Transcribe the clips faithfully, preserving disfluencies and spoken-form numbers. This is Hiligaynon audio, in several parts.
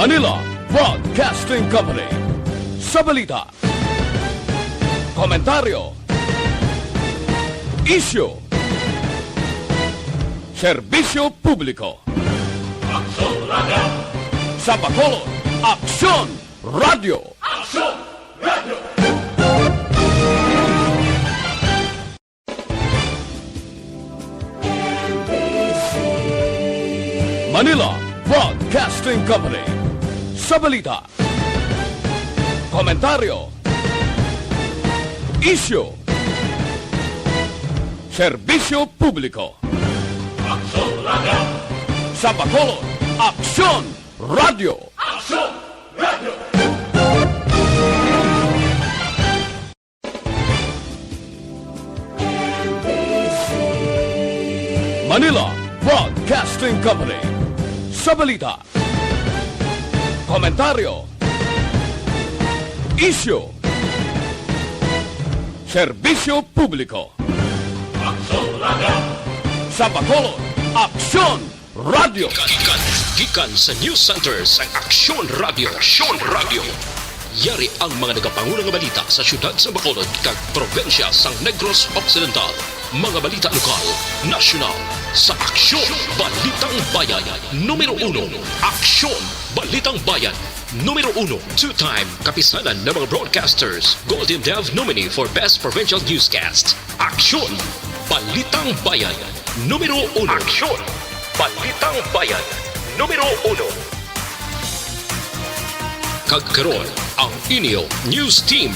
Manila Broadcasting Company. Sa balita, komentaryo, isyu, serbisyo publiko. Aksyon Radio. Sa Bacolod, Aksyon Radio. Aksyon Radio. Manila Broadcasting Company. Sa balita, komentaryo, isyu, serbisyo publiko. Aksyon Radio. Sa Bacolod, Aksyon Radio. Aksyon Radio. Manila Broadcasting Company. Sa balita, komentaryo, isyu, serbisyo publiko. Aksyon Radio. Sa Bacolod, Aksyon Radio. Gikan, gikan sa News Center sang Aksyon Radio. Aksyon Radio. Yari ang mga nagapanguna nga balita sa siyudad sa Bacolod kag probinsya sang Negros Occidental. Mga balita lokal, nasyonal, sa Aksyon Balitang Bayan. Numero uno, Aksyon Balitang Bayan. Numero uno, two-time Kapisanan ng mga Broadcasters Golden Dove nominee for Best Provincial Newscast. Aksyon Balitang Bayan. Numero uno. Aksyon Balitang Bayan. Numero uno. Kag karon, ang inyo news team.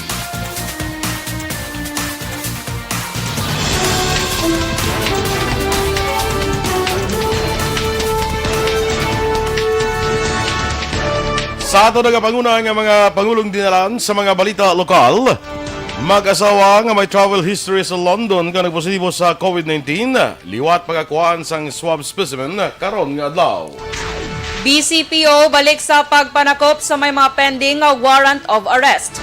Sa ato nagapanguna nga mga pangulong dinalan sa mga balita lokal, mag-asawa nga may travel history sa London nga nagpositibo sa COVID nineteen, liwat pagakuhaan sang swab specimen karon nga adlaw. B C P O balik sa pagpanakop sa may mga pending nga warrant of arrest.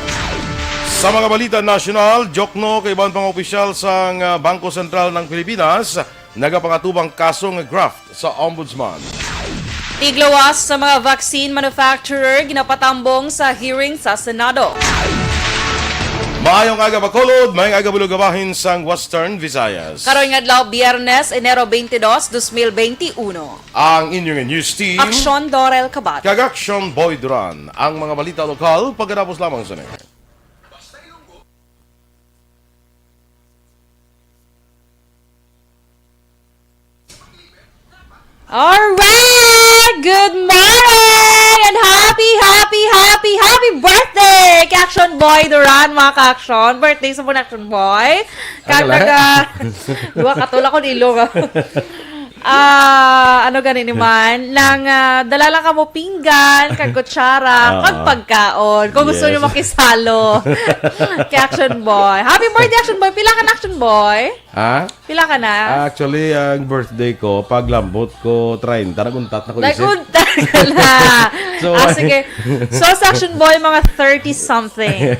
Sa mga balita nasyonal, Jokno kag iban pang opisyal sang, ah, Bangko Sentral ng Pilipinas nagapangatubang kaso nga graft sa Ombudsman. Tigluwas sa mga vaccine manufacturer ginapatambong sa hearing sa Senado. Maayong aga, Bacolod. Maayong aga, Bulog, bahin sang Western Visayas. Karon nga adlaw, Biyernes, Enero twenty-two, twenty twenty-one. Ang inyong news team, Aksyon Dorel Kabat. Kag Aksyon Boy Duran. Ang mga balita lokal, pagkatapos lamang sa nila. Alright! Good morning! And happy, happy, happy, happy birthday kay Action Boy Duran, mga ka-action. Birthday sa muna, Action Boy. Kag Akala. Naga, duwa ka tula ko ilong, ah. Ah, ano gani ni man? Nang, ah, dala lang kamo pinggan, kag kutsara, Oo. kag pagkaon. Kung gusto Yes. nyo makisalo kay Action Boy. Happy birthday, Action Boy! Pila ka na, Action Boy? Ha? Pila ka na? Actually, ang birthday ko, paglambot ko, treinta, naguntat na ko isip. Naguntat ka na. So, Ah, why? sige. So, sa Action Boy, mga thirty something.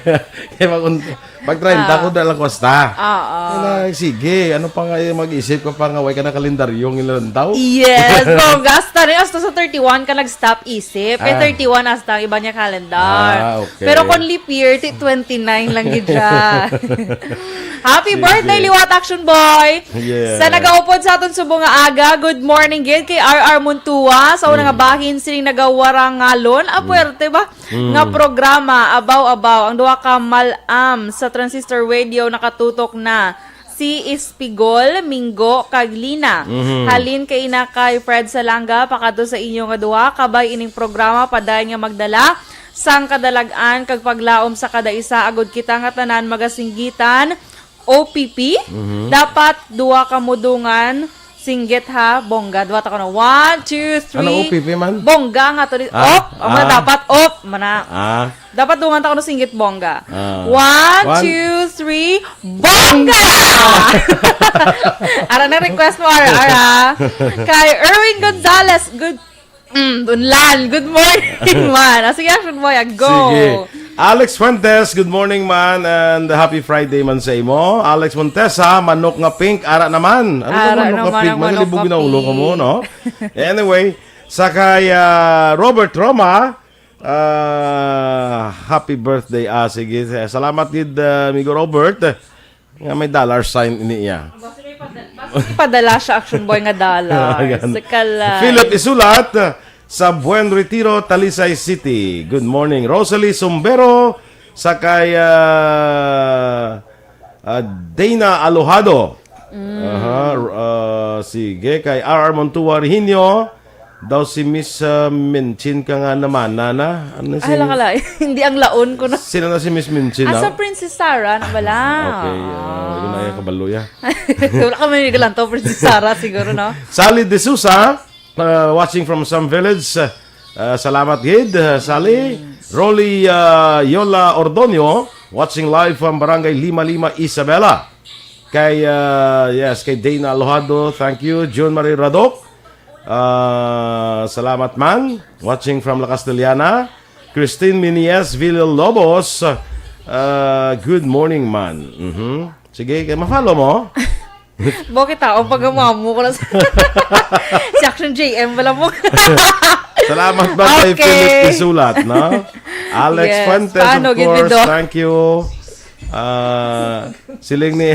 Kaya mag-, pag treinta Ah. ko, dala ko hasta. Oo. Wala, sige, ano pa nga yung mag-isip ko pa nga, way ka na kalendaryong ilantaw? Yes, bongga. Hasta rin, hasta sa thirty-one ka nag-stop isip. Kay Ah. thirty-one hasta ang iba niya calendar. Ah, okay. Pero kung leap year, ti twenty-nine lang gid siya. Happy Sige. birthday, Liwat Action Boy! Yes. Sa nagaupod sa aton subong nga aga, good morning gid kay R R Montua. Sa una nga Mm. bahin, sining nagawarangalon. Ah, Mm. puwerte ba? Mm. Nga programa, abaw, abaw. Ang duha ka mal-am sa Transistor Radio nakatutok na. Si Espigol, Mingo, kag Lina. Mhm. Halin kay ina kay Fred Salanga, pakadto sa inyo nga duha, kabay ining programa, padayon nga magdala sang kadalag-an kag paglaom sa kada isa, agud kita nga tanan magasinggitan. O P P, Mhm. dapat duha ka mudungan, singgit ha, bongga. Duha ta ko na. One, two, three. Ano O P P man? Bongga nga to. Ah, Op, ang mga ah. dapat, op, mana. Ah. Dapat dungan ta kuno singgit bongga. Ah. One, One. two, three, bongga! Ara na request mo, ara, ara. Kay Erwin Gonzalez, good, mm, dunlan. Good morning, man. Ah, sige, Action Boy, ah, go. Sige. Alex Fuentes, good morning, man, and happy Friday man sa imo. Alex Montesa, manok nga pink, ara naman. Ano ba Ara manok nga naman pink? ang manok Magalibog nga na ulo pink. Ka mo, no? Anyway, sa kay, ah, Robert Roma, Ah, happy birthday. Ah, sige. Salamat gid, ah, amigo Robert. Nga may dollar sign ini iya. Basta may pada-, basta may padala siya, Action Boy, nga dollar. Ayan. Sakala. Philip Isulat, ah, sa Buen Retiro, Talisay City. Good morning. Rosalie Sumbero, sa kay, ah, ah, Dana Alojado. Aha, ah, sige, kay R R Montua Rehinio. Daw si Miss, ah, Minchin ka nga namana na. Ano si Ay, lakala. Hindi ang laon ko na. Sino na si Miss Minchin, Ah, ah? Sa Princess Sarah, na bala. Okay, ah, yun na yung kabalo, ya. Wala ka may galanto, Princess Sarah, siguro, no? Sally De Sousa, uh, watching from Sam Village. Uh, salamat gid, uh, Sally. Rolly, uh, Yola Ordonio, watching live from Barangay Lima Lima, Isabela. Kay, uh, yes, kay Dana Alojado, thank you. June Marie Radok, uh, salamat man. Watching from La Castellana. Christine Minies Villalobos, uh, good morning man. Mhm. Sige, kay ma-follow mo. Bakit ako pag mo ko na sa si Action J M wala mo. Salamat ba kay Okay. Philip Isulat, no? Alex Yes. Fuentes, Paano, of gid mi course. do? Thank you. Ah, siling ni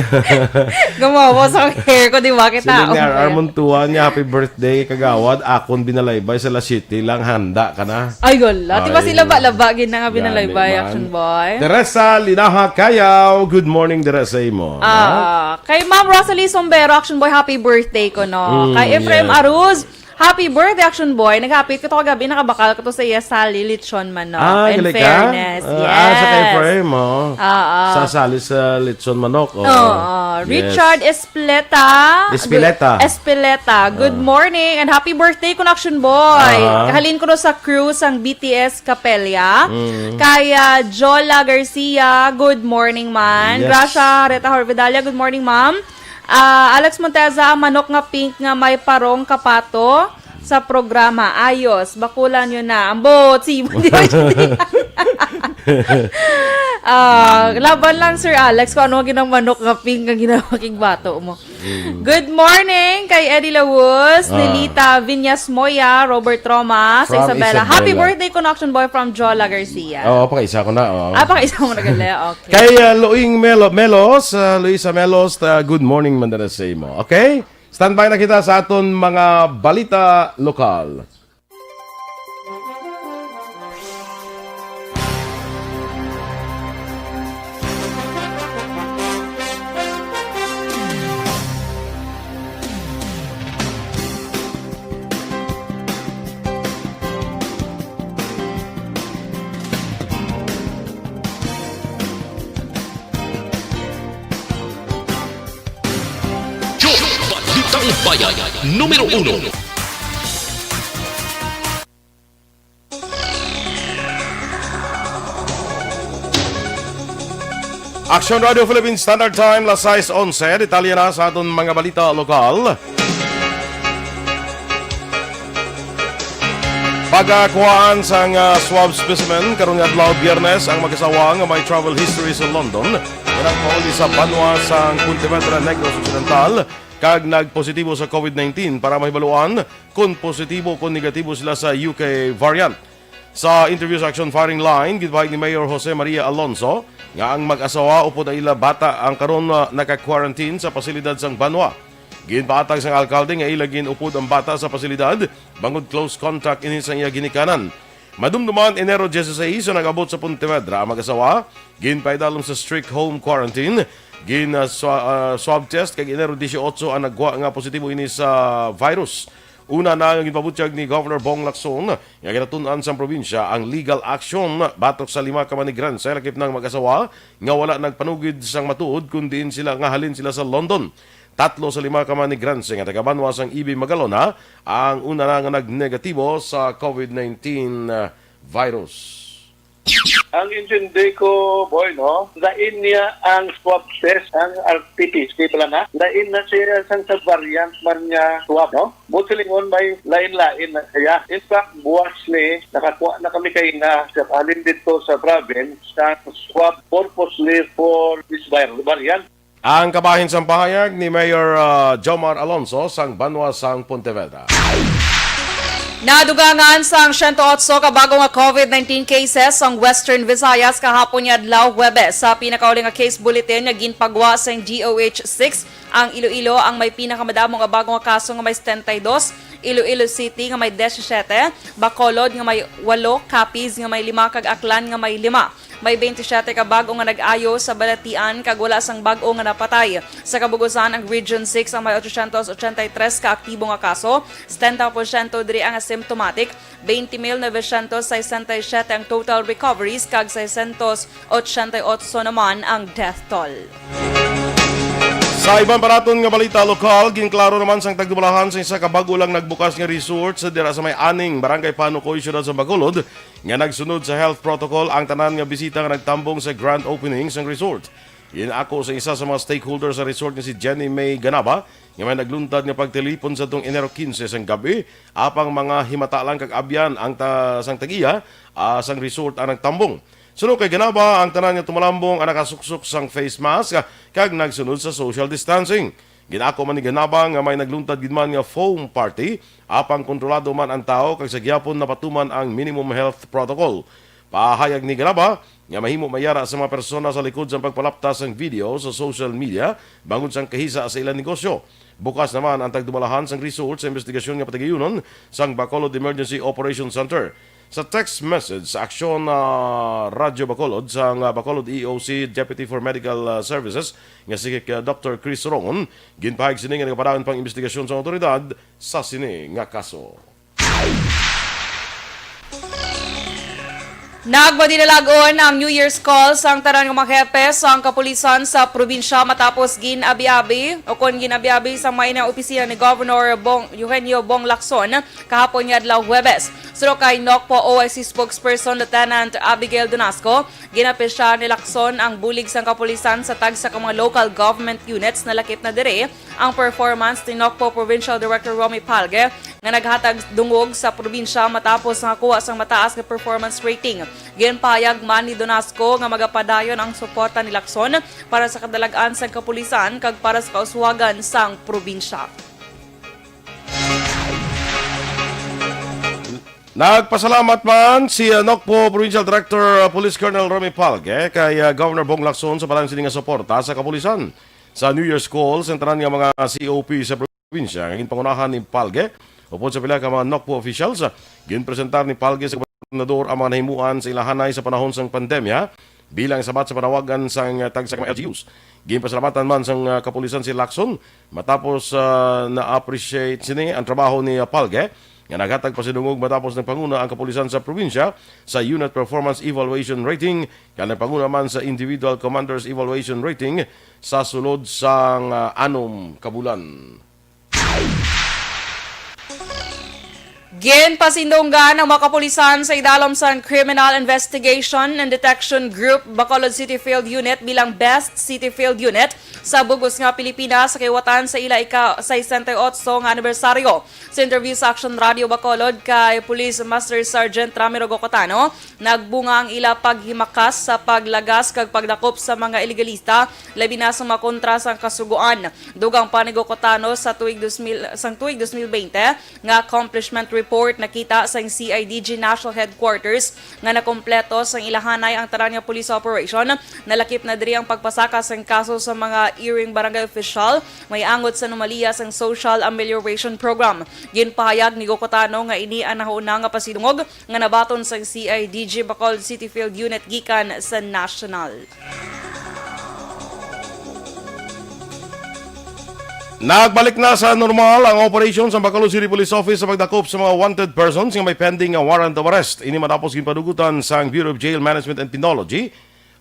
Gumawa sa hair ko, di ba? Kita. Siling ni R R Montuan niya, "Happy birthday, kagawad. Akon binalaybay sa La City lang, handa ka na." Ay, wala. Di ba Ay, sila ba, laba, gid na nga gani binalaybay, man. Action Boy? Teresa Linaha Kayaw, good morning, Teresa, imo, no? Ah, kay Ma'am Rosalie Sombero, Action Boy, happy birthday ko, no? Mm, Kay Ephraim yes. Aruz, happy birthday, Action Boy. Naghapit ko to kagabi, nakabakal ko to sa iya sali, lechon manok. Ah, In gali ka? fairness, Ah, ah, sa kay yes. Ephraim, oh. Ah, ah. Sa sali sa lechon manok, oh. Oo. Yes. Richard Espleta. Espileta. Espileta. Good Ah. morning and happy birthday, Connection Boy. Aha. Kahalin ko no sa crew sang B T S Capella. Mm. Kay, ah, Jola Garcia, good morning, man. Yes. Gracia Reta Horvidalia, good morning, ma'am. Ah, Alex Monteza, ang manok nga pink nga may parong kapato sa programa. Ayos, bakulan yun na. Ambot, si di ba yun? Ah, laban lang, Sir Alex, kung ano ang ginang manok nga pink nga ginawa king bato mo. Mm. Good morning kay Eddie Lawus, Ah. Lilita Viñas Moya, Robert Roma, sa From Isabela. Happy Isabela. birthday, Connection Boy from Jola Garcia. Oo, pakaisa ko na, oh. Ah, pakaisa mo na gali. Okay. Kay, uh, Luing Melo-, Melos, uh, Luisa Melos, uh, good morning, Mandara sa imo. Okay? Standby na kita sa aton mga balita lokal. Joy Balitang Bayan, numero uno. Action Radio Philippine Standard Time, las sais onse. Detalye na sa aton mga balita lokal. Pagkakuhaan sang, ah, swab specimen karon nga adlaw, Biyernes, ang mag-asawa nga may travel history sa London nga nagpauli sa banwa sang Pontevedra, Negros Occidental, kag nagpositibo sa COVID nineteen para mahibaluan kon positibo o kon negatibo sila sa U K variant. Sa interview sa Action Firing Line, ginpahayag ni Mayor Jose Maria Alonso nga ang mag-asawa upod ang ila bata ang karon, ah, naka-quarantine sa pasilidad sang banwa. Ginpaatag sang alkalde nga ila gin-upod ang bata sa pasilidad bangod close contact ini sang iya ginikanan. Madumduman, Enero dieciséis, sa nag-abot sa Pontevedra ang mag-asawa, ginpaidalom sa strict home quarantine. Gin, ah, swa-, ah, swab test kag Enero dieciocho ang nagwa nga positibo ini sa virus. Una na nga ginpabutyag ni Governor Bong Lacson nga ginatun-an sang probinsya ang legal action batok sa lima ka manigranse lakip nang mag-asawa nga wala nagpanugid sang matuod kon diin sila nga halin sila sa London. Tatlo sa lima ka manigranse nga taga-banwa sang E B Magalona ang una na nga nagnegatibo sa COVID nineteen, ah, virus. Ang intindi ko, boy, no? Lain niya ang swab test, ang R T P C pala na. Lain na siya sang sa variant man nga swab, no? Mo silingon may lain-lain na siya. In fact, buwas ni, nakakuha na kami kay na sa alin dito sa province, sa swab purposely for this vir-, variant. Ang kabahin sang pahayag ni Mayor, ah, Jomar Alonso sang banwa sang Pontevedra. Nadugangan sang siyento otso ka bago nga COVID nineteen cases ang Western Visayas kahapon nga adlaw, Huwebes. Sa pinakauli nga case bulletin nga ginpagwa sang D O H six, ang Iloilo ang may pinakamadamo nga bago nga kaso nga may setenta y dos, Iloilo City nga may disisiete, Bacolod nga may walo, Capiz nga may lima, kag Aklan nga may lima. May twenty-siyete ka bag-o nga nag-ayo sa balatian kag wala sang bag-o nga napatay. Sa kabug-usan, ang Region six ang may ochocientos ochenta y tres ka aktibo nga kaso, setenta porsyento diri ang asymptomatic, twenty mil novecientos sesenta y siete ang total recoveries, kag seiscientos ochenta y ocho naman ang death toll. Sa iban pa naton nga balita lokal, ginklaro naman sang tagdumalahan sa isa ka bag-o lang nagbukas nga resort sa dira sa may Aning, Barangay Panukoy, Siyudad sa Bacolod, nga nagsunod sa health protocol ang tanan nga bisita nga nagtambong sa grand opening sang resort. Ginako sa isa sa mga stakeholder sa resort nga si Jenny May Ganaba nga may nagluntad nga pagtilipon sa tong Enero quince sang gabi, apang mga himatalang kag abyan ang ta sang tag-iya, ah, sang resort ang nagtambong. Suno kay Ganaba, ang tanan nga tumalambong ang nakasuksok sang face mask, ah, kag nagsunod sa social distancing. Ginako man ni Ganaba nga may nagluntad gid man nga foam party, apang kontrolado man ang tawo kag sa gihapon napatuman ang minimum health protocol. Pahayag ni Ganaba nga mahimo mayara sa mga persona sa likod sang pagpalapta sang video sa social media bangod sang kahisa sa ilang negosyo. Bukas naman ang tagdumalahan sang resort sa investigasyon nga patigayunon sang Bacolod Emergency Operations Center. Sa text message sa Aksyon, ah, Radyo Bacolod sang, ah, Bacolod E O C Deputy for Medical, ah, Services nga si, ah, Doctor Chris Rongon, ginpahayag sini nga nagapadayon pang investigasyon sang awtoridad sa sini nga kaso. Nagmadinalag-on ang New Year's call sang tanan nga mga hepe sang kapulisan sa probinsya matapos gin-abi-abi o kon gin-abi-abi sa main nga opisina ni Governor Bong, Eugenio Bong Lacson kahapon nga adlaw, Huwebes. Suno kay NOCPO O I C spokesperson Lieutenant Abigail Donasco, ginapisyar ni Lacson ang bulig sang kapulisan sa tagsa ka mga local government units na lakip na diri ang performance ni NOCPO Provincial Director Romy Palge, nga naghatag dungog sa probinsya matapos nakakuha sang mataas nga performance rating. Ginpahayag man ni Donasco nga magapadayon ang suporta ni Lacson para sa kadalag-an sang kapulisan kag para sa kauswagan sang probinsya. Nagpasalamat man si, uh, NOCPO Provincial Director, uh, Police Colonel Romy Palge kay, uh, Governor Bong Lacson sa padayon sini nga suporta sa kapulisan. Sa New Year's call sa tanan nga mga C O P sa probinsya nga ginpangunahan ni Palge upod sa pila ka mga NOCPO officials, ginpresentar ni Palge sa gobernador ang mga nahimuan sa ilahanay sa panahon sang pandemya bilang sabat sa panawagan sang tagsa ka mga L G Us. Ginpasalamatan man sang, ah, kapulisan si Lacson matapos, ah, na-appreciate sini ang trabaho ni, ah, Palge nga naghatag pasidungog matapos nagpanguna ang kapulisan sa probinsya sa Unit Performance Evaluation Rating kag nagpanguna man sa Individual Commanders Evaluation Rating sa sulod sang, ah, anom ka bulan. Ginpasindunggan ang mga kapulisan sa idalom sang Criminal Investigation and Detection Group Bacolod City Field Unit bilang Best City Field Unit sa bug-os nga Pilipinas sa kaliwatan sa ila ika-sesenta y otso nga anibersaryo. Sa interview sa Action Radio Bacolod kay Police Master Sergeant Ramiro Gocotano, nagbunga ang ila paghimakas sa paglagas kag pagdakop sa mga ilegalista, labi na sa mga kontra sang kasugoan. Dugang pa ni Gocotano, sa tuig dos mil, sang tuig dos mil bente nga accomplishment report, nakita sang C I D G National Headquarters nga nakompleto sang ilahanay ang tanan nga police operation. Nalakip na diri ang pagpasaka sang kaso sa mga erring barangay official may angot sa anomalya sang Social Amelioration Program. Ginpahayag ni Gocotano nga ini ang nahauna nga pasidungog nga nabaton sang C I D G Bacolod City Field Unit gikan sa national. Nagbalik na sa normal ang operasyon sa Bacolod City Police Office sa pagdakop sa mga wanted persons nga may pending nga warrant of arrest. Ini matapos ginpadugutan sang Bureau of Jail Management and Penology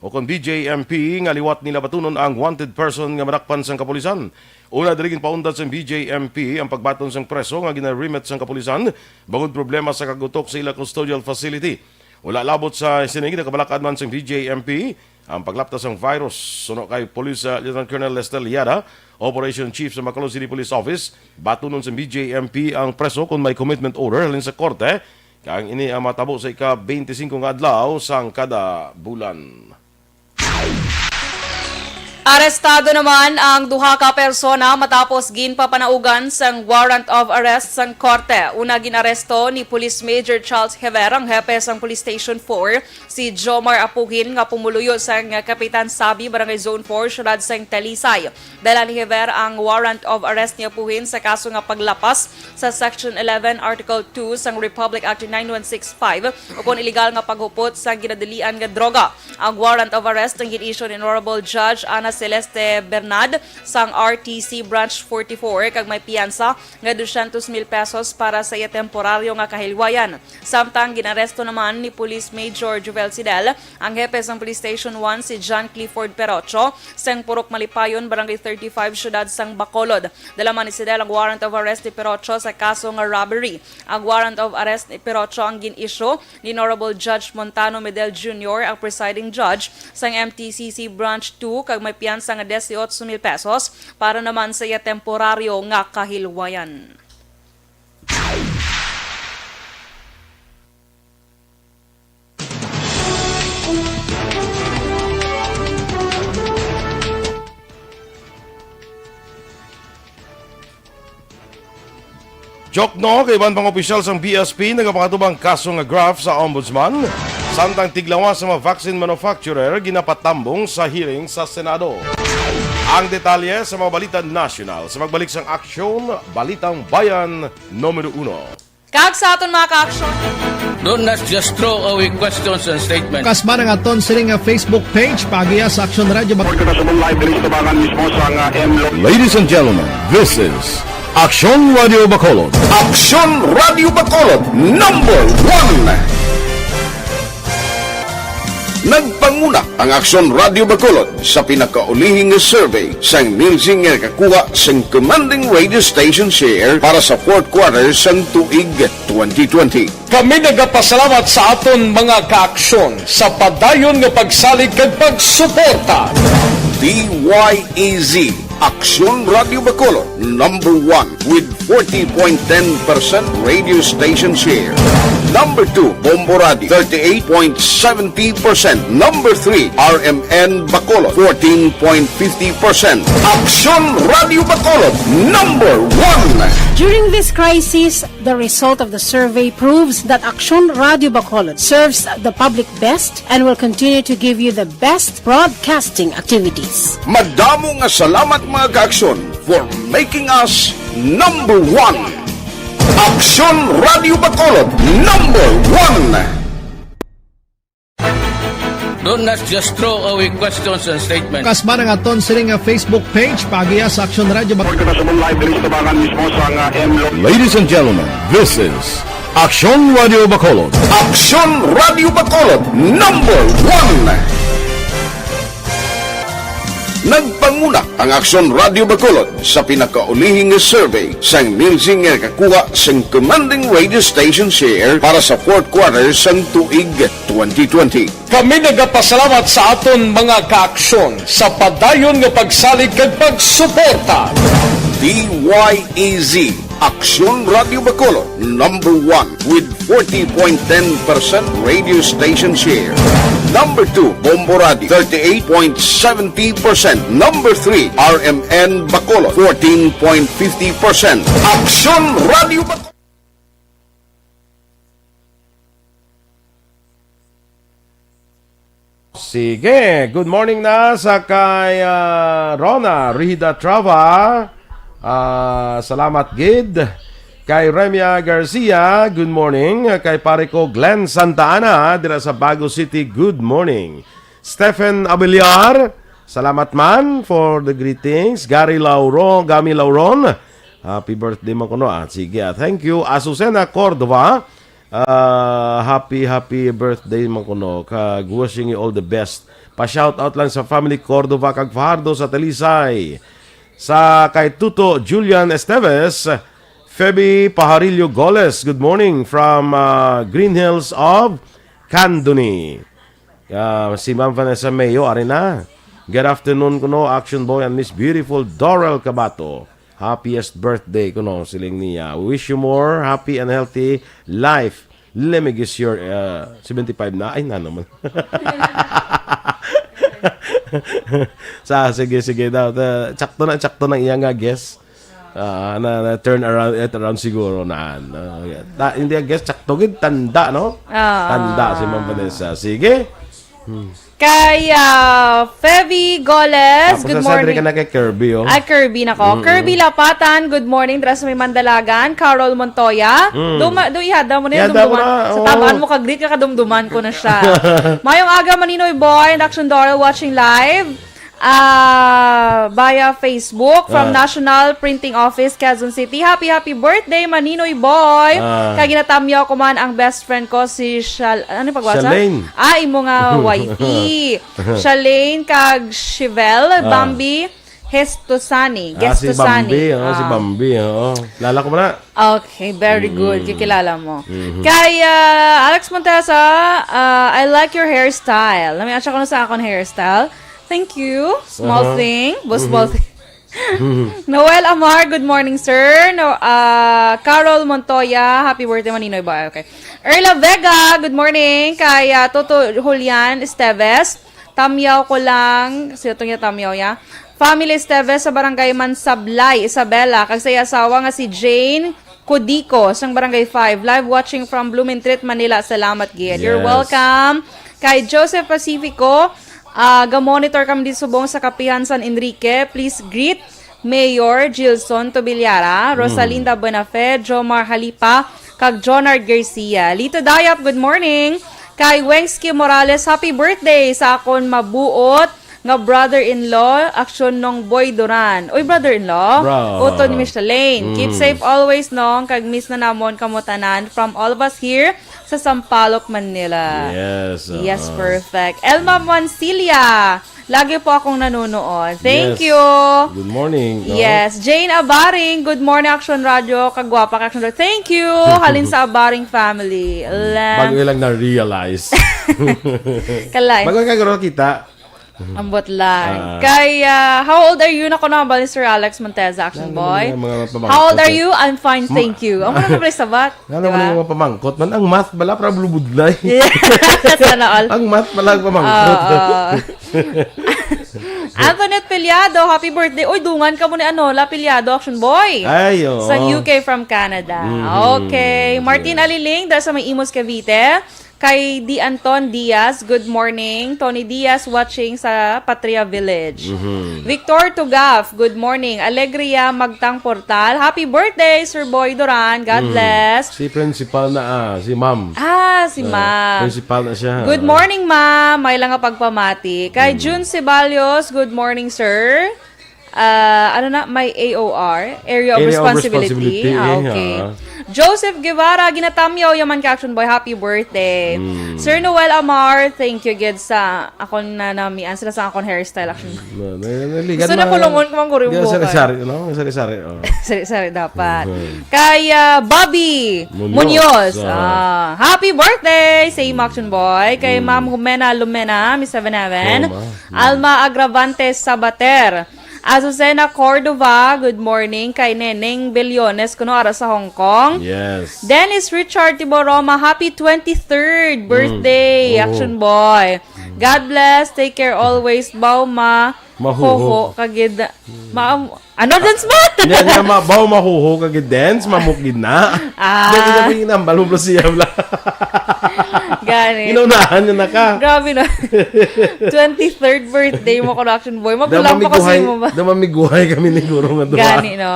o kon B J M P nga liwat nila batunon ang wanted person nga madakpan sang kapulisan. Una diri, ginpauntat sang B J M P ang pagbaton sang preso nga gina-remit sang kapulisan bangod problema sa kagutok sa ila custodial facility. Wala labot sa sini, nakabalak-an man sang B J M P ang paglapta sang virus. Suno kay Police, uh, Lieutenant Colonel Lester Liada, Operation Chief sa Bacolod City Police Office, batunon sang B J M P ang preso kon may commitment order halin sa korte, kag ini ang matabo sa ika-twenty-five nga adlaw sang kada bulan. Arestado naman ang duha ka persona matapos ginpapanaugan sang warrant of arrest sang korte. Una, gin-aresto ni Police Major Charles Javier, ang hepe sang Police Station four, si Jomar Apuhin nga pumuluyo sang Kapitan Sabi, Barangay Zone four, siyudad sang Talisay. Dala ni Javier ang warrant of arrest ni Apuhin sa kaso nga paglapas sa Section eleven, Article two sang Republic Act nine one six five, ukon illegal nga paghupot sang ginadalian nga droga. Ang warrant of arrest ang gin-issue ni Honorable Judge Ana Celeste Bernad sang R T C Branch forty-four, kag may piyansa nga dosyentos mil pesos para sa iya temporaryo nga kahilwayan. Samtang gin-aresto naman ni Police Major Jovel Sidel ang hepe sang Police Station one, si John Clifford Perocho, sang Purok Malipayon, Barangay thirty-five, siyudad sang Bacolod. Dala man ni Sidel ang warrant of arrest ni Perocho sa kaso nga robbery. Ang warrant of arrest ni Perocho ang gin-issue ni Honorable Judge Montano Medel Junior, ang presiding judge sang M T C C Branch two, kag may piyansa nga dieciocho mil pesos para naman sa iya temporaryo nga kahilwayan. Jokno kag iban pang opisyal sang B S P nagapangatubang kaso nga graft sa Ombudsman, samtang tiglawas sa mga vaccine manufacturer ginapatambong sa hearing sa Senado. Ang detalye sa mga balita nasyonal sa pagbalik sang Aksyon Balitang Bayan numero uno. Kag sa aton mga kaaksyon. Don't just throw away questions and statements. Kasman ang aton sining nga Facebook page, paagiha sa Aksyon Radio Bacolod. Report kita sa live diri sa tabangan mismo sa nga M Lo- Ladies and gentlemen, this is Aksyon Radio Bacolod. Aksyon Radio Bacolod, number one. Nagpanguna ang Aksyon Radio Bacolod sa pinakaulihi nga survey sang Nielsen nga nakakuha sang commanding radio station share para sa fourth quarter sang tuig twenty twenty. Kami nagapasalamat sa aton mga kaaksyon sa padayon nga pagsalig kag pagsuporta. D Y E Z, Aksyon Radio Bacolod, number one with forty point ten percent radio station share. Number two, Bombo Radio, thirty-eight point seventy percent. Number three, R M N Bacolod, fourteen point fifty percent. Aksyon Radio Bacolod, number one. During this crisis, the result of the survey proves that Aksyon Radio Bacolod serves the public best and will continue to give you the best broadcasting activities. Madamo nga salamat, mga kaaksyon, for making us number one. Aksyon Radio Bacolod, number one. Don't just throw away questions and statements. Kasman ang aton sining nga Facebook page, paagiha sa Aksyon Radio Bacolod. Report kita sa live diri sa tabangan mismo sa nga M Lo- Ladies and gentlemen, this is Aksyon Radio Bacolod. Aksyon Radio Bacolod, number one. Nagpanguna ang Aksyon Radio Bacolod sa pinakaulihi nga survey sang Nielsen nga nakakuha sang commanding radio station share para sa fourth quarter sang tuig twenty twenty. Kami nagapasalamat sa aton mga kaaksyon sa padayon nga pagsalig kag pagsuporta. D Y E Z, Aksyon Radio Bacolod, number one with forty point ten percent radio station share. Number two, Bombo Radio, thirty-eight point seventy percent. Number three, R M N Bacolod, fourteen point fifty percent. Aksyon Radio Bacolod. Sige, good morning na sa kay, ah, Rona Rihida Trava. Ah, salamat gid. Kay Remia Garcia, good morning. Kay pare ko Glenn Santa Ana, dira sa Bago City, good morning. Stephen Abeliar, salamat man for the greetings. Gary Lauro, Gami Lauron, happy birthday man kuno. Ah, sige, ah, thank you. Azucena Cordova, ah, happy, happy birthday man kuno. Kag wishing you all the best. Pa-shout out lang sa family Cordova kag Fajardo sa Talisay. Sa kay Tuto Julian Esteves, Feby Pajarillo Goles, good morning from, ah, Green Hills of Candoni. Ah, si Ma'am Vanessa Mayo, ari na. Good afternoon kuno, Action Boy and Miss Beautiful Doral Cabato. Happiest birthday kuno, siling niya. Wish you more happy and healthy life. Let me guess, your, ah, seventy-five na. Ay, na naman. Sa, sige, sige daw. Ta-, tsakto na, tsakto na iya nga guess. Ah, na, na turn around, it around siguro na. Ah, ta-, hindi, I guess, tsakto gid, tanda, no? Ah. Tanda si Ma'am Vanessa. Sige. Hmm. Kay, ah, Feby Goles, Tapos good na, Sandra, morning. Ka na kay Kirby, oh. Ay, Kirby na ko. Mm-mm. Kirby Lapatan, good morning. Dira sa may Mandalagan, Carol Montoya. Mm. Duma-, do ihada mo na yun, Ihada ko dumduman. na, Sa oo. tamaan mo, ka-greet ka, kadumduman ko na siya. Mayong aga, Maninoy Boy and Action Doral watching live. Ah, via Facebook from Ah. National Printing Office, Quezon City. Happy, happy birthday, Maninoy Boy. Ah. Kay ginatamyaw ko man ang best friend ko, si Shal-, ano pagbasa? Shalane. Ah, imo nga wifey. Shalane kag Shivel, Ah. Bambi, Hestosani. Ah, si Gestosani. Bambi, oh, si Ah. Bambi, oh. Lala ko man na. Okay, very good. Mm. Kikilala mo. Mhm. Kay, ah, Alex Montesa, ah, "I like your hairstyle." Nami-, siya ko na sa akon hairstyle. Thank you. Small Aha. thing. Bo-, small Mhm. thing. Noel Amar, good morning, sir. No, ah, Carol Montoya, happy birthday, Maninoy Boy. Okay. Erla Vega, good morning. Kay, ah, Toto Julian Esteves, tamyaw ko lang. Sino to niya tamyaw ya? Family Esteves sa Barangay Mansablay, Isabela. Kag sa iya asawa nga si Jane Codico, sang Barangay five. Live watching from Blumentritt, Manila. Salamat gid. You're Yes. welcome. Kay Joseph Pacifico, ah, ga-monitor kami di subong sa Kapihan, San Enrique. Please greet Mayor Gilson Tobiliara, Mm. Rosalinda Buenafe, Jomar Halipa, kag Jonard Garcia. Lito Dayap, good morning. Kay Wengski Morales, happy birthday sa akon mabuot nga brother-in-law, Action Nong Boy Duran. Uy, brother-in-law? Bro. Uton Micheline. Keep Mm. safe always, Nong. Kag miss na namon kamo tanan. From all of us here sa Sampaloc, Manila. Yes, Yes, oo. perfect. Elma Mansilla, lagi po akong nanonood. Thank Yes. you. Good morning, no? Yes. Jane Abaring, good morning, Action Radio. Kagwapa ka, Action Radio. Thank you. Halin sa Abaring family. Lang. Bago lang na-realize. Kalay. Bago ka garo kita. Ambot lang. Ah. Kay, ah, how old are you na ko na ba ni Sir Alex Monteza, Action Yan, Boy? Yung mga pamangkot How old are eh. you? I'm fine, Ma- thank you. Ang mga pala sabat. Nga Di naman ba? yung mga pamangkot man, ang math bala, para lubudlay. Yeah. Sana all. Ang math pala ang pamangkot. Oo. Antoinette Piliado, happy birthday. Uy, dungan ka mo ni ano, La Piliado, Action Boy. Ay, oo. Sa U K from Canada. Mhm. Okay. Martin Yes. Aliling, dahil sa may Imus, Cavite. Kay Di Anton Diaz, good morning. Tony Diaz watching sa Patria Village. Mhm. Victor Tugaf, good morning. Alegria Magtang Portal, happy birthday, Sir Boy Duran. God Mm. bless. Si principal na, ah, si ma'am. Ah, si Ah, ma'am. principal na siya. Good morning, ma'am. May lang nga pagpamati. Kay Mm. June Ceballos, good morning, sir. Ah, ano na, may A O R, Area of Area of Responsibility. Responsibility, Ah, eh, okay. ah. Joseph Guevara, ginatamyaw yaman ka, Action Boy. Happy birthday. Mm. Sir Noel Amar, thank you gid sa akon na namian sila sa akon hairstyle, Action Boy. Na, na, na, Gusto na na ko. kulungon ko man guro yung Di, buhok, sari-sari, eh. no? Sari-sari, oh. Sari-sari dapat. Mhm. Kay, ah, Bobby Munoz. Munoz. Ah. Ah, happy birthday sa imo, Action Boy. Kay Mm. Ma'am Jumena Lumena, Miss Seven Heaven. Oh, ma. Mm. Alma Agravante Sabater. Azucena Cordova, good morning. Kay Neneng Bellones, kuno ara sa Hong Kong. Yes. Dennis Richard Tiboroma, happy twenty-third Mm. birthday, Oh. Action Boy. Mm. God bless, take care always. Baw ma Mahuho. hoho, kagid. Mm. Ma-, ano, dance man? Nya, nya, ma-, baw mahuho, kagid dance, mamukid na. Ah. Dahil na pinambal mo siya, bla. Gani. Inunahan niya na ka. Grabe na. Twenty-third birthday mo, Action Boy. Magulang pa kasi mo ba? Damamiguhay kami ni Guro nga duha. Gani, no?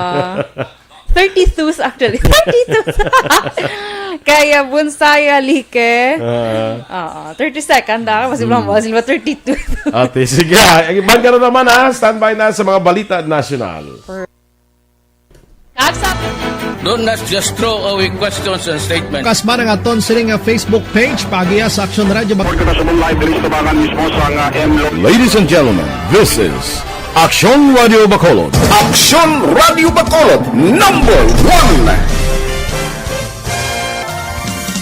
Thirty-two, actually. Thirty-two. Kaya Bonsai Alike. Ah. Oo. Thirty-second, ah. Kasi Hmm. wala mo, sila thirty-two. Ate, sige. Ang iban ka na naman, ha? Standby na sa mga balita nasyonal. Kag sa Don't not just throw away questions and statements. Kasma nga aton sini nga Facebook page, paagiha sa Action Radio Bac- Pagkakasabong live diri sa tabangan mismo sa nga M Lo- Ladies and gentlemen, this is Action Radio Bacolod. Action Radio Bacolod, number one.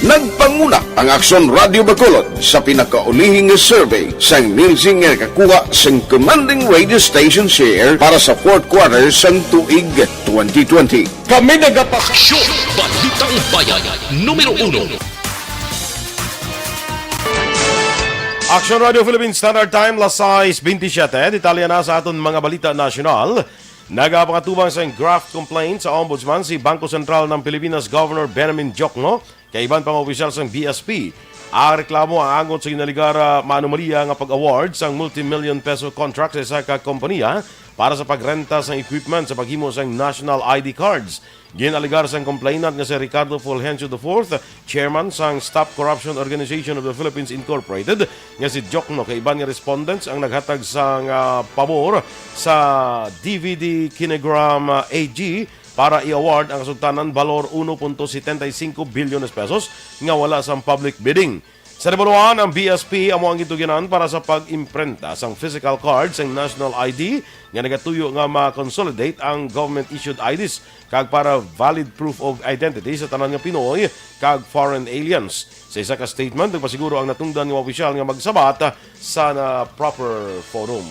Nagpanguna ang Action Radio Bacolod sa pinakaulihing survey sang Nielsen nga nakakuha sang commanding radio station share para sa fourth quarter sang tuig twenty twenty. Kami nagapa- Aksyon, Balitang Bayan, numero uno. Action Radio Philippines Standard Time, las sais bentisiete. Detalye na sa aton mga balita nasyonal. Nagapangatubang sang graft complaint sa Ombudsman si Bangko Sentral ng Pilipinas Governor Benjamin Diokno kag iban pa nga opisyal sang B S P. Ang reklamo ang angot sa ginaalegar, ah, maanomaliya nga pag-award sang multi-million peso contract sa isa ka kompanya para sa pagrenta sang equipment sa paghimo sang national I D cards. Gin-alegar sang complainant nga si Ricardo Fulgencio the fourth, chairman sang Stop Corruption Organization of the Philippines Incorporated, nga si Diokno kag iban nga respondents ang naghatag sang, ah, pabor sa D V D Kinegram, ah, A G para i-award ang kasultanan balor uno punto setenta y cinco bilyones pesos nga wala sang public bidding. Sa nabaluan, ang B S P amo ang gintugyanan para sa pag-imprenta sang physical card sang national I D nga nagatuyo nga ma-consolidate ang government-issued I Ds kag para valid proof of identity sa tanan nga Pinoy kag foreign aliens. Sa isa ka statement, nagpasiguro ang natungdan nga opisyal nga magsabat sa na proper forum.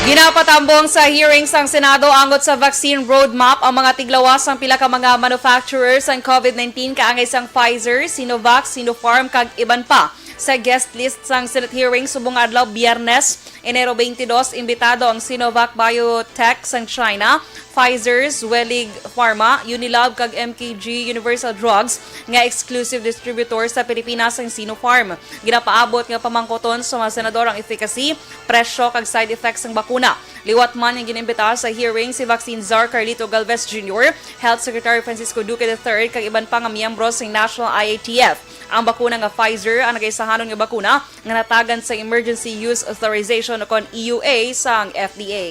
Ginapatambong sa hearing sang Senado angot sa vaccine roadmap ang mga tiglawas sang pila ka mga manufacturer sang COVID nineteen kaangay sang Pfizer, Sinovac, Sinopharm kag iban pa. Sa guest list sang Senate hearing subong nga adlaw, Biyernes, Enero twenty-two, imbitado ang Sinovac Biotech sang China, Pfizer, Zwellig Pharma, Unilab kag M K G Universal Drugs nga exclusive distributor sa Pilipinas sang Sinopharm. Ginapaabot nga pamangkuton sa mga senador ang efficacy, presyo kag side effects sang bakuna. Liwat man nga gin-imbita sa hearing si Vaccine Czar Carlito Galvez Junior, Health Secretary Francisco Duque the third kag iban pa nga miyembro sang National I A T F. Ang bakuna nga Pfizer ang nagaisahanon nga bakuna nga natagan sang Emergency Use Authorization o kon E U A sang F D A.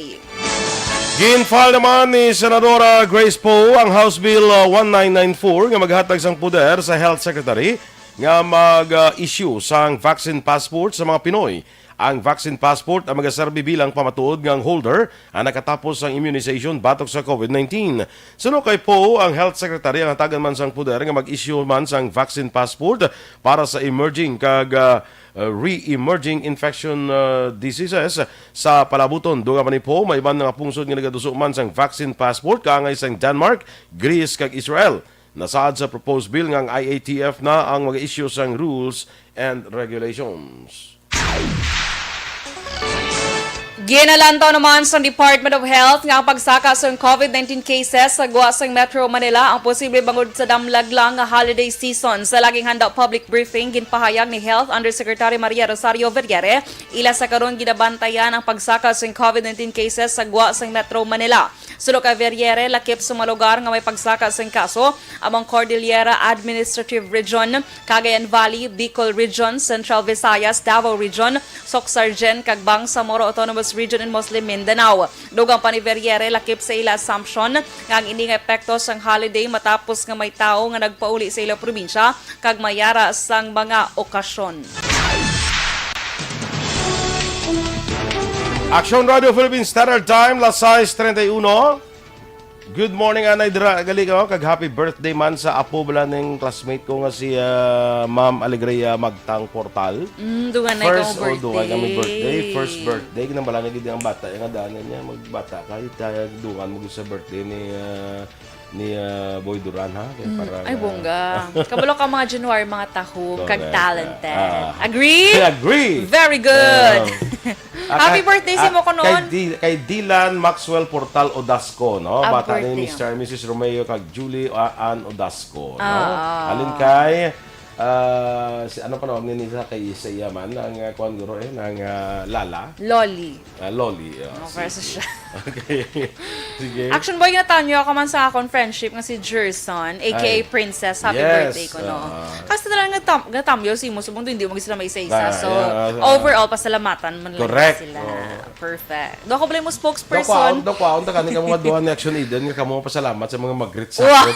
Gin-file naman ni Senadora Grace Poe ang House Bill, uh, one nine nine four nga maghatag sang poder sa Health Secretary nga mag-issue sang vaccine passport sa mga Pinoy. Ang vaccine passport ang magaserbi bilang pamatuod nga ang holder ang nakatapos sang immunization batok sa COVID nineteen. Suno kay Poe, ang Health Secretary ang hatagan man sang poder nga mag-issue man sang vaccine passport para sa emerging kag, ah, uh, re-emerging infection, uh, diseases sa palabuton. Dugang pa ni Poe, may iban nga pungsod nga nagaduso man sang vaccine passport, kaangay sang Denmark, Greece, kag Israel. Nasaad sa proposed bill nga ang I A T F na ang mag-issue sang rules and regulations. Ginalantaw naman sa Department of Health nga ang pagsaka sang COVID nineteen cases sa gwa sang Metro Manila ang posible bangod sa damlag lang nga holiday season. Sa laging handa public briefing, ginpahayag ni Health Undersecretary Maria Rosario Vergere, ila sa karon ginabantayan ang pagsaka sang COVID nineteen cases sa gwa sang Metro Manila. Suno kay Vergere, lakip sa mga lugar nga may pagsaka sang kaso, among Cordillera Administrative Region, Cagayan Valley, Bicol Region, Central Visayas, Davao Region, Soccsksargen, kag Bangsamoro Autonomous Region and Muslim Mindanao. Dugang pa ni Vergere, lakip sa ila assumption nga ang ini nga epekto sang holiday matapos nga may tawo nga nagpauli sa ila probinsya kag may yara sang mga okasyon. Action Radio Philippines Standard Time, las sais treinta y uno. Good morning, anay, dira gali ka, oh, kag happy birthday man sa apo bala ning classmate ko nga si, ah, Ma'am Alegria Magtang Portal. Mm, dungan na ikaw First, oh, dungan kami birthday. Birthday. First birthday, ginambala na gid ang bata, nga daan niya, magbata ka, ita-, dungan mo gid sa birthday ni, ah, ni, ah, Boy Duran, ha? Kaya Mm, para ay, nga bongga. Kabalo ka mga January, mga tahom, kag Correct. Talented. Ah. Agree? I agree. Very good. Um, Ah, Happy kay, birthday sa ah, imo ko kay noon. Di-, kay Dylan Maxwell Portal Odasco, no? Happy Bata ni birthday. Mister and Missus Romeo kag Julie, ah, Ann Odasco, no? Ah. Halin kay, ah, si, ano pa, no? Ni, ni sa kay, sa iya man, ang, ah, kuwan, guro, eh, ng, ah, Lala. Loli. Ah, Loli, ah, Oh, sige. Versus siya. Okay. Sige. Action boy, ginatanyo ako man sa akong friendship nga si Gerson, A K A Ay. Princess. Happy Yes, birthday ko, no? ah. Kasi talaga nga tam-, nga tamyo si mo, subong hindi mo sila maisa-isa. Ah, So, yeah, ah. overall, pasalamatan man lang Correct. sila. Oo. Perfect. Do ako pala mo Daw ko, spokesperson. daw ko, ang taga ni kamo nga duha ni Action Eden, nga kamo pasalamat sa mga mag-greet sa Wow! akin.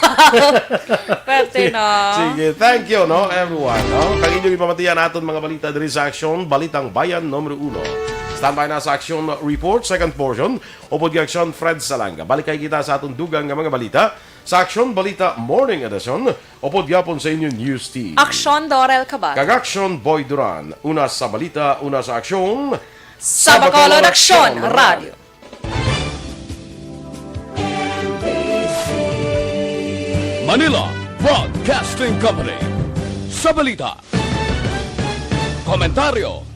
Pwerte, no? Sige, thank you, no, everyone, no? Kag inyo ipamatian aton mga balita diri sa Action, Balitang Bayan numero uno. Standby na sa Action Report, second portion, upod kay Action Fred Salanga. Balik kay kita sa aton dugang nga mga balita sa Action Balita Morning Edition, upod gyapon sa inyo news team. Action Dorel Cabal. Kag Action Boy Duran. Una sa balita, una sa aksyon. Sa Bacolod Action Radio. Manila Broadcasting Company. Sa balita. Komentaryo,